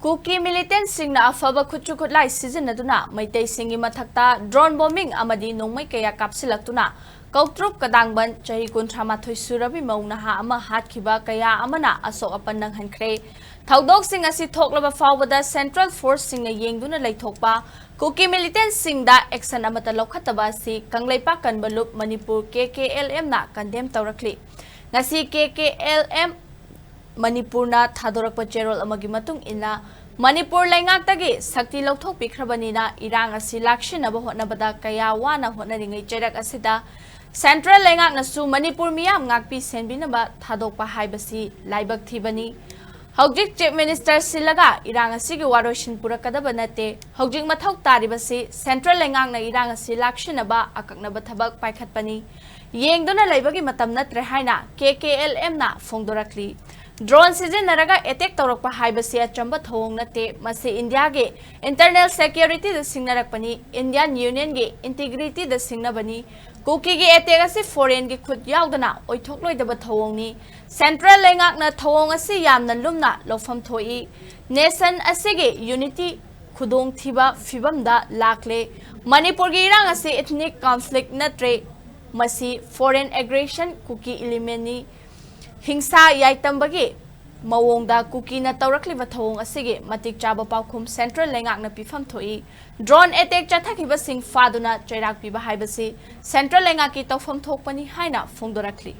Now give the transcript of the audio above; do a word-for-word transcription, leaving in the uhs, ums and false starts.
ꯀꯨꯀꯤ ꯃꯤꯂꯤꯇꯦꯟꯠꯁꯤꯡꯅ ꯑꯐꯕ ꯈꯨꯠꯁꯨ ꯈꯨꯠꯂꯥꯏ ꯁꯤꯖꯤꯟꯅꯗꯨꯅ ꯃꯩꯇꯩꯁꯤꯡꯒꯤ ꯃꯊꯛꯇ ꯗ꯭ꯔꯣꯟ ꯕꯣꯝꯕꯤꯡ ꯑꯃꯗꯤ ꯅꯣꯡꯃꯩ ꯀꯌꯥ ꯀꯥꯞꯁꯤꯜꯂꯛꯇꯨꯅ ꯀꯧꯇ꯭ꯔꯨꯛ ꯀꯗꯥꯡꯕꯟ ꯆꯍꯤ ꯀꯨꯟꯊ꯭ꯔꯥ ꯃꯥꯊꯣꯏ ꯁꯨꯔꯕꯤ ꯃꯧ ꯅꯍꯥ ꯑꯃ ꯍꯥꯠꯈꯤꯕ ꯀꯌꯥ ꯑꯃꯅ ꯑꯁꯣꯛ ꯑꯄꯟ ꯅꯪꯍꯟꯈ꯭ꯔꯦ꯫ ꯊꯧꯗꯣꯛꯁꯤꯡ ꯑꯁꯤ ꯊꯣꯛꯂꯕ ꯐꯥꯎꯕꯗ ꯁꯦꯟꯇ꯭ꯔꯦꯜ ꯐꯣꯔꯁꯁꯤꯡꯅ ꯌꯦꯡꯗꯨꯅ ꯂꯩꯊꯣꯛꯄ, ꯀꯨꯀꯤ ꯃꯤꯂꯤꯇꯦꯟꯠꯁꯤꯡꯗ ꯑꯦꯛꯁꯟ ꯑꯃꯠꯇ ꯂꯧꯈꯠꯇꯕ ꯑꯁꯤ ꯀꯪꯂꯩꯄꯥꯛ ꯀꯟꯕ ꯂꯨꯞ ꯃꯅꯤꯄꯨꯔ ꯀꯦ ꯀꯦ ꯑꯦꯜ ꯑꯦꯝꯅ ꯀꯟꯗꯦꯝ ꯇꯧꯔꯛꯂꯤ꯫ ꯉꯁꯤ ꯀꯦ ꯀꯦ ꯑꯦꯜ ꯑꯦꯝ ꯃꯅꯤꯄꯨꯔꯅ ꯊꯥꯗꯣꯔꯛꯄ ꯆꯦꯔꯣꯜ ꯑꯃꯒꯤ ꯃꯇꯨꯡ ꯏꯟꯅ, ꯃꯅꯤꯄꯨꯔ ꯂꯩꯉꯥꯛꯇꯒꯤ ꯁꯛꯇꯤ ꯂꯧꯊꯣꯛꯄꯤꯈ꯭ꯔꯕꯅꯤꯅ ꯏꯔꯥꯡ ꯑꯁꯤ ꯂꯥꯛꯁꯤꯟꯅꯕ ꯍꯣꯠꯅꯕꯗ ꯀꯌꯥ ꯋꯥꯅ ꯍꯣꯠꯅꯔꯤꯉꯩ ꯆꯩꯔꯛ ꯑꯁꯤꯗ ꯁꯦꯟꯇ꯭ꯔꯦꯜ ꯂꯩꯉꯥꯛꯅꯁꯨ ꯃꯅꯤꯄꯨꯔ ꯃꯤꯌꯥꯝ ꯉꯥꯛꯄꯤ ꯁꯦꯟꯕꯤꯅꯕ ꯊꯥꯗꯣꯛꯄ ꯍꯥꯏꯕꯁꯤ ꯂꯥꯏꯕꯛ ꯊꯤꯕꯅꯤ꯫ ꯍꯧꯖꯤꯛ ꯆꯤꯐ ꯃꯤꯅꯤꯁꯇꯔ ꯁꯤꯜꯂꯒ ꯏꯔꯥꯡ ꯑꯁꯤꯒꯤ ꯋꯥꯔꯣꯏꯁꯤꯟ ꯄꯨꯔꯛꯀꯗꯕ ꯅꯠꯇꯦ꯫ ꯍꯧꯖꯤꯛ ꯃꯊꯧ ꯇꯥꯔꯤꯕꯁꯤ ꯁꯦꯟꯇ꯭ꯔꯦꯜ ꯂꯩꯉꯥꯛꯅ ꯏꯔꯥꯡ ꯑꯁꯤ ꯂꯥꯛꯁꯤꯟꯅꯕ ꯑꯀꯛꯅꯕ ꯊꯕꯛ ꯄꯥꯏꯈꯠꯄꯅꯤ꯫ ꯌꯦꯡꯗꯨꯅ ꯂꯩꯕꯒꯤ ꯃꯇꯝ ꯅꯠꯇ꯭ꯔꯦ ꯍꯥꯏꯅ ꯀꯦ ꯀꯦ ꯑꯦꯜ ꯑꯦꯝꯅ ꯐꯣꯡꯗꯣꯔꯛꯂꯤ꯫ ꯗ꯭ꯔꯣꯟ ꯁꯤꯖꯤꯟꯅꯔꯒ ꯑꯦꯇꯦꯛ ꯇꯧꯔꯛꯄ ꯍꯥꯏꯕꯁꯤ ꯑꯆꯝꯕ ꯊꯧꯑꯣꯡ ꯅꯠꯇꯦ꯫ ꯃꯁꯤ ꯏꯟꯗꯤꯌꯥꯒꯤ ꯏꯟꯇꯔꯅꯦꯜ ꯁꯦꯀ꯭ꯌꯨꯔꯤꯇꯤꯗ ꯁꯤꯡꯅꯔꯛꯄꯅꯤ, ꯏꯟꯗꯤꯌꯥꯟ ꯌꯨꯅꯤꯌꯟꯒꯤ ꯏꯟꯇꯤꯒ꯭ꯔꯤꯇꯤꯗ ꯁꯤꯡꯅꯕꯅꯤ꯫ ꯀꯨꯀꯤꯒꯤ ꯑꯦꯇꯦꯛ ꯑꯁꯤ ꯐꯣꯔꯦꯟꯒꯤ ꯈꯨꯠ ꯌꯥꯎꯗꯅ ꯑꯣꯏꯊꯣꯛꯂꯣꯏꯗꯕ ꯊꯧꯑꯣꯡꯅꯤ꯫ ꯁꯦꯟꯇ꯭ꯔꯦꯜ ꯂꯩꯉꯥꯛꯅ ꯊꯧꯑꯣꯡ ꯑꯁꯤ ꯌꯥꯝꯅ ꯂꯨꯝꯅ ꯂꯧꯐꯝ ꯊꯣꯛꯏ꯫ ꯅꯦꯁꯟ ꯑꯁꯤꯒꯤ ꯌꯨꯅꯤꯇꯤ ꯈꯨꯗꯣꯡꯊꯤꯕ ꯐꯤꯕꯝꯗ ꯂꯥꯛꯂꯦ꯫ ꯃꯅꯤꯄꯨꯔꯒꯤ ꯏꯔꯥꯡ ꯑꯁꯤ ꯏꯊꯅꯤꯛ ꯀꯟꯐ꯭ꯂꯤꯛ ꯅꯠꯇ꯭ꯔꯦ, ꯃꯁꯤ ꯐꯣꯔꯦꯟ ꯑꯦꯒ꯭ꯔꯦꯁꯟ ꯀꯨꯀꯤ ꯏꯂꯤꯃꯦꯟꯅꯤ꯫ ꯍꯤꯡꯁꯥ ꯌꯥꯏꯇꯝꯕꯒꯤ ꯃꯑꯣꯡꯗ ꯀꯨꯀꯤꯅ ꯇꯧꯔꯛꯂꯤꯕ ꯊꯧꯑꯣꯡ ꯑꯁꯤꯒꯤ ꯃꯇꯤꯛ ꯆꯥꯕ ꯄꯥꯎꯈꯨꯝ ꯁꯦꯟꯇ꯭ꯔꯦꯜ ꯂꯩꯉꯥꯛꯅ ꯄꯤꯐꯝ ꯊꯣꯛꯏ꯫ ꯗ꯭ꯔꯣꯟ ꯑꯦꯇꯦꯛ ꯆꯠꯊꯈꯤꯕꯁꯤꯡ ꯐꯥꯗꯨꯅ ꯆꯩꯔꯥꯛ ꯄꯤꯕ ꯍꯥꯏꯕꯁꯤ ꯁꯦꯟꯇ꯭ꯔꯦꯜ ꯂꯩꯉꯥꯛꯀꯤ ꯇꯧꯐꯝ ꯊꯣꯛꯄꯅꯤ ꯍꯥꯏꯅ ꯐꯣꯡꯗꯣꯔꯛꯂꯤ꯫